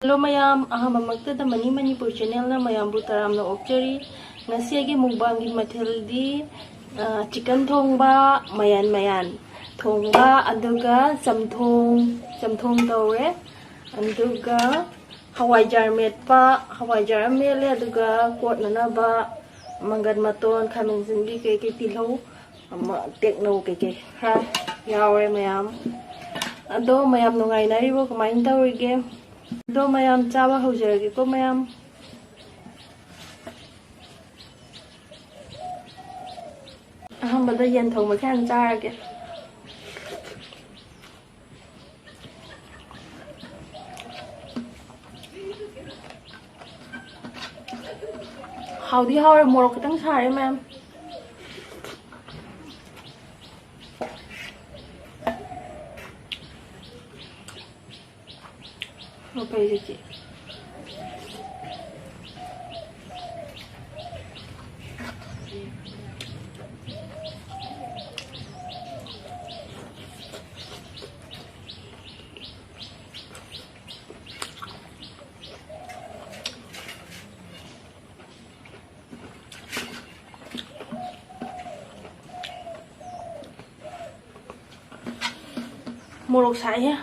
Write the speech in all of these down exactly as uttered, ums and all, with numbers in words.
Hello ꯃꯌꯥꯝ, ꯑꯍꯥꯟꯕꯃꯛꯇꯗ money Manipur ꯆꯦꯅꯦꯜꯅ ꯃꯌꯥꯝꯕꯨ ꯇꯔꯥꯝꯅ ꯑꯣꯛꯆꯔꯤ꯫ ꯉꯁꯤ ꯑꯩꯒꯤ ꯃꯨꯛꯕꯥꯡꯒꯤ ꯃꯊꯦꯜꯗꯤ, ꯑ, ꯆꯤꯀꯟ ꯊꯣꯡꯕ, ꯃꯌꯥꯟ ꯃꯌꯥꯟ ꯊꯣꯡꯕ, ꯑꯗꯨꯒ ꯆꯝꯊꯣꯡ, ꯆꯝꯊꯣꯡ ꯇꯧꯔꯦ꯫ ꯑꯗꯨꯒ ꯍꯋꯥꯏꯖꯥꯔ ꯃꯦꯠꯄ, ꯍꯋꯥꯏꯖꯥꯔ ꯑꯃ ꯃꯦꯠꯂꯦ, ꯑꯗꯨꯒ ꯀꯣꯠꯅꯅꯕ ꯃꯪꯒꯟ ꯃꯇꯣꯟ, ꯈꯥꯃꯦꯟ ꯑꯁꯤꯟꯕꯤ, ꯀꯩꯀꯩ ꯇꯤꯜꯍꯧ, ꯑꯃ, ꯇꯦꯛꯅꯧ ꯀꯩꯀꯩ ꯈꯔ ꯌꯥꯎꯔꯦ ꯃꯌꯥꯝ꯫ ꯑꯗꯣ ꯃꯌꯥꯝ ꯅꯨꯡꯉꯥꯏꯅꯔꯤꯕꯣ? ꯀꯃꯥꯏꯅ ꯇꯧꯔꯤꯒꯦ? ꯑꯗꯣ ꯃꯌꯥꯝ ꯆꯥꯕ ꯍꯧꯖꯔꯒꯦꯀꯣ ꯃꯌꯥꯝ꯫ ꯑꯍꯥꯟꯕꯗ ꯌꯦꯟ ꯊꯣꯡꯕꯁꯦ ꯍꯥꯟꯅ ꯆꯥꯔꯒꯦ꯫ ꯍꯥꯎꯗꯤ ꯍꯥꯎꯔꯦ, ꯃꯣꯔꯣꯛ ꯈꯤꯇꯪ ꯁꯥꯔꯦ ꯃꯌꯥꯝ꯫ ꯃꯐꯩꯁꯦ ꯆꯤꯛꯑꯦ꯫ ꯃꯣꯔꯣꯛ ꯁꯥꯏꯍꯦ꯫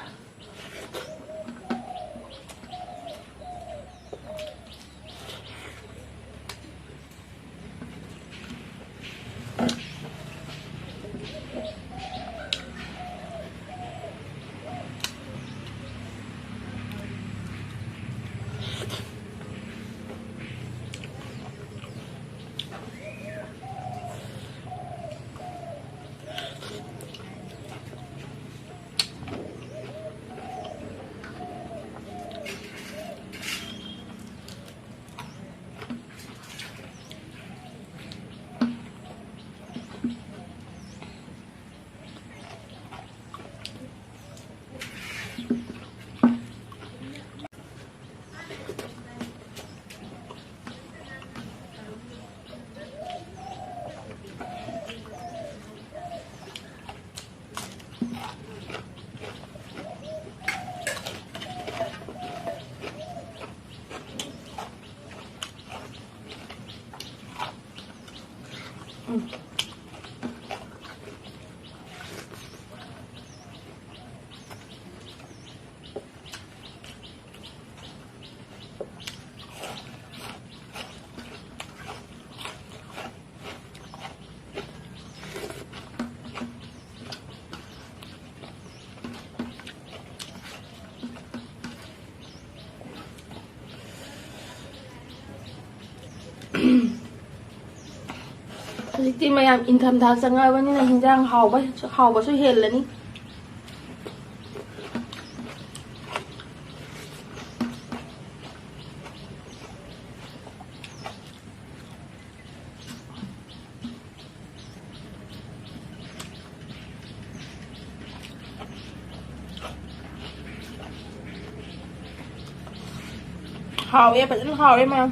ꯍꯧꯖꯤꯛꯇꯤ ꯃꯌꯥꯝ ꯏꯪꯊꯝꯊꯥ ꯆꯪꯉꯛꯑꯕꯅꯤꯅ ꯍꯤꯟꯖꯥꯡ ꯍꯥꯎꯕ, ꯍꯥꯎꯕꯁꯨ ꯍꯦꯜꯂꯅꯤ꯫ ꯍꯥꯎꯋꯦ, ꯐꯖꯅ ꯍꯥꯎꯋꯦ ꯃꯌꯥꯝ꯫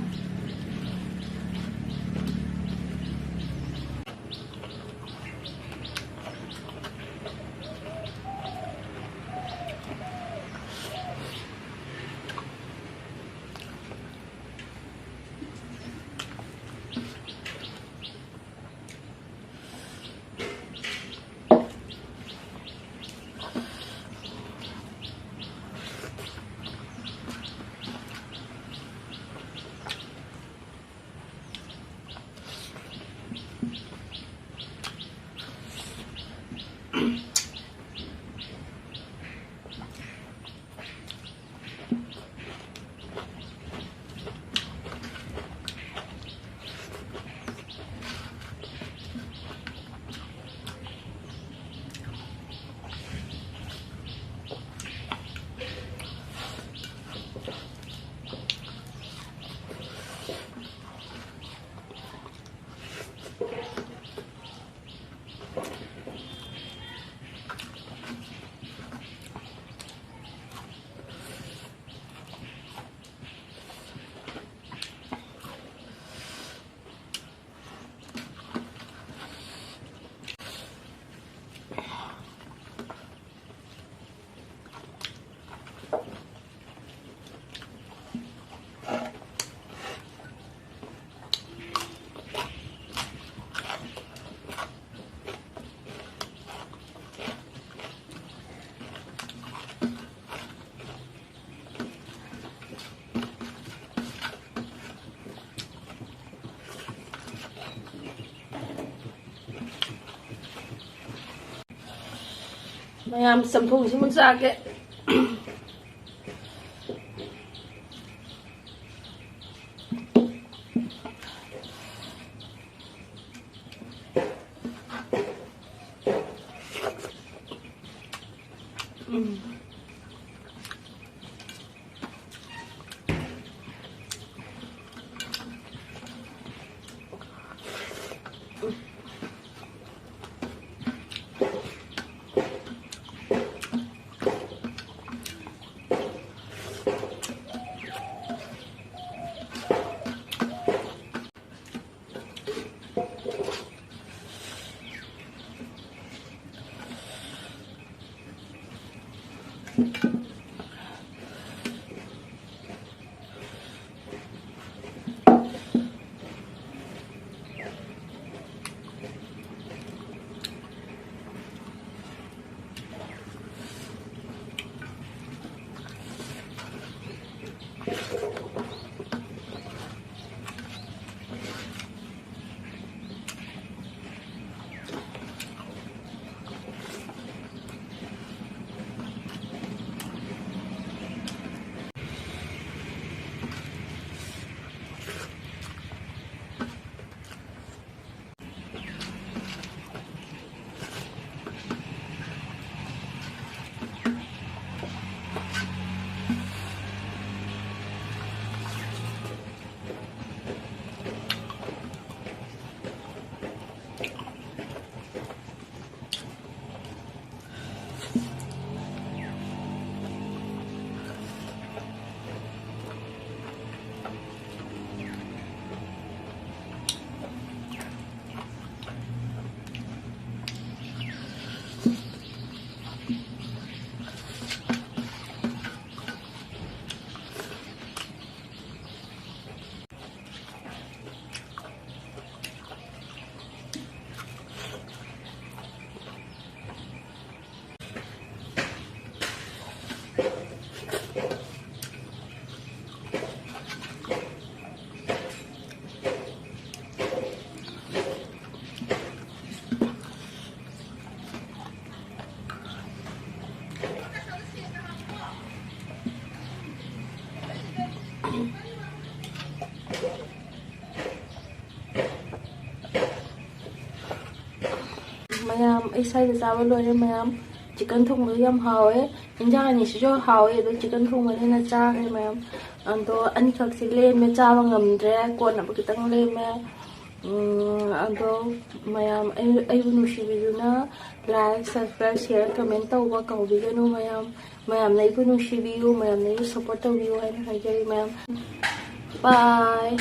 ꯃꯌꯥꯝ ꯆꯝꯊꯣꯡꯁꯤꯃ ꯆꯥꯒꯦ꯫ ꯎꯝ꯫ ꯃꯌꯥꯝ, ꯑꯩ ꯁ꯭ꯋꯥꯏꯗ ꯆꯥꯕ ꯂꯣꯏꯔꯦ ꯃꯌꯥꯝ꯫ ꯆꯤꯛꯀꯟ ꯊꯣꯡꯕꯗꯣ ꯌꯥꯝ ꯍꯥꯎꯋꯦ꯫ ꯏꯟꯖꯥꯡ ꯑꯅꯤꯁꯤꯁꯨ ꯍꯥꯎꯋꯦ, ꯑꯗꯣ ꯆꯤꯛꯀꯟ ꯊꯣꯡꯕꯅ ꯍꯦꯟꯅ ꯆꯥꯈ꯭ꯔꯦ ꯃꯌꯥꯝ꯫ ꯑꯗꯣ ꯑꯅꯤꯈꯛꯁꯤ ꯂꯦꯝꯃꯦ, ꯆꯥꯕ ꯉꯝꯗ꯭ꯔꯦ, ꯀꯣꯟꯅꯕ ꯈꯤꯇꯪ ꯂꯦꯝꯃꯦ꯫ ꯎꯝ, ꯑꯗꯣ ꯃꯌꯥꯝ, ꯑꯩ, ꯑꯩꯕꯨ ꯅꯨꯡꯁꯤꯕꯤꯗꯨꯅ like, subscribe, share, comment ꯇꯧꯕ ꯀꯥꯎꯕꯤꯒꯅꯨ ꯃꯌꯥꯝ꯫ ꯃꯌꯥꯝꯅ ꯑꯩꯕꯨ ꯅꯨꯡꯁꯤꯕꯤꯌꯨ, ꯃꯌꯥꯝꯅ ꯑꯩꯕꯨ support ꯇꯧꯕꯤꯌꯨ ꯍꯥꯏꯅ ꯍꯥꯏꯖꯔꯤ ꯃꯌꯥꯝ꯫ Bye꯫